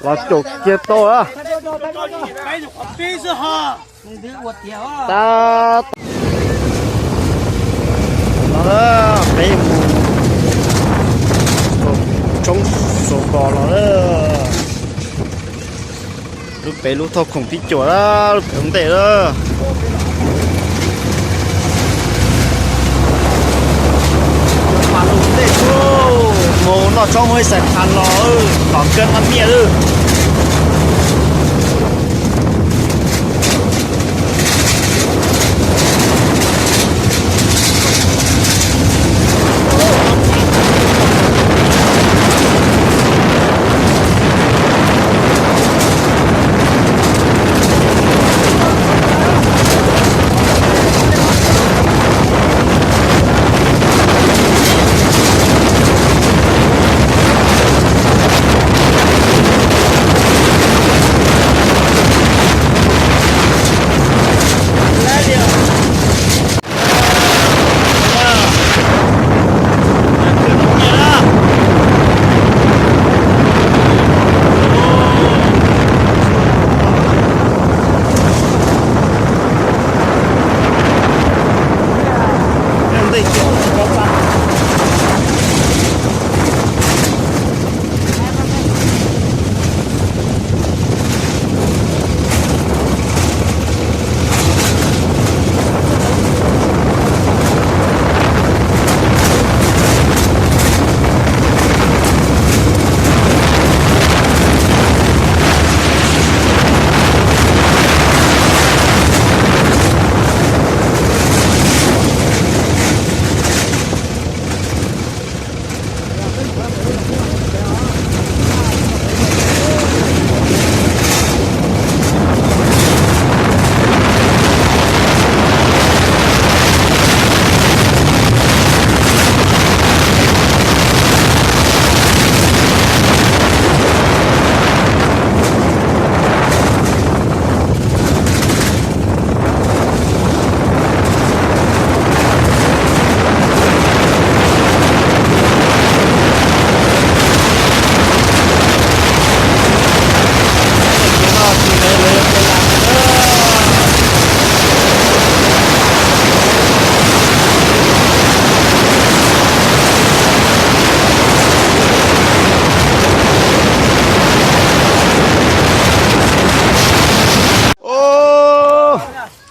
Los caum kiag tau a. Tab tom los, peb mus tshoob saum kos los lawm. Lub pem lub thauj khoom tib cuam lawm, lub pem ntej lawm. Mas lub ntej mus noj tshoob muaj ib xaim qha los, tom kawg mas miaj lawm.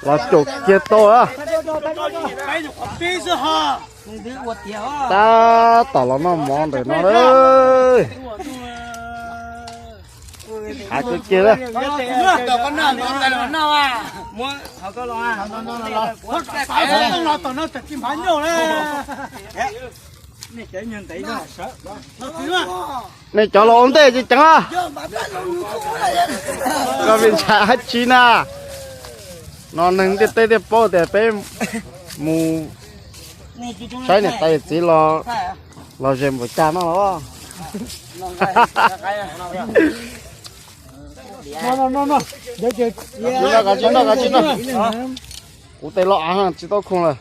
Los caum kiag tau a. Tab tom los noj mov ntawm no lawm. Hav kawg kiag lawm. Nej cov los ua ntej tsis ceev a. Koj me ntshai dab tsi na? No neeg ntiaj teb thiaj paub tias peb mus saib niam tais yawm txiv los, los ze npaum cas no los. Tsis noj, tsis noj, tsis noj. Kuv tes loj av tsis tau khoom lawm.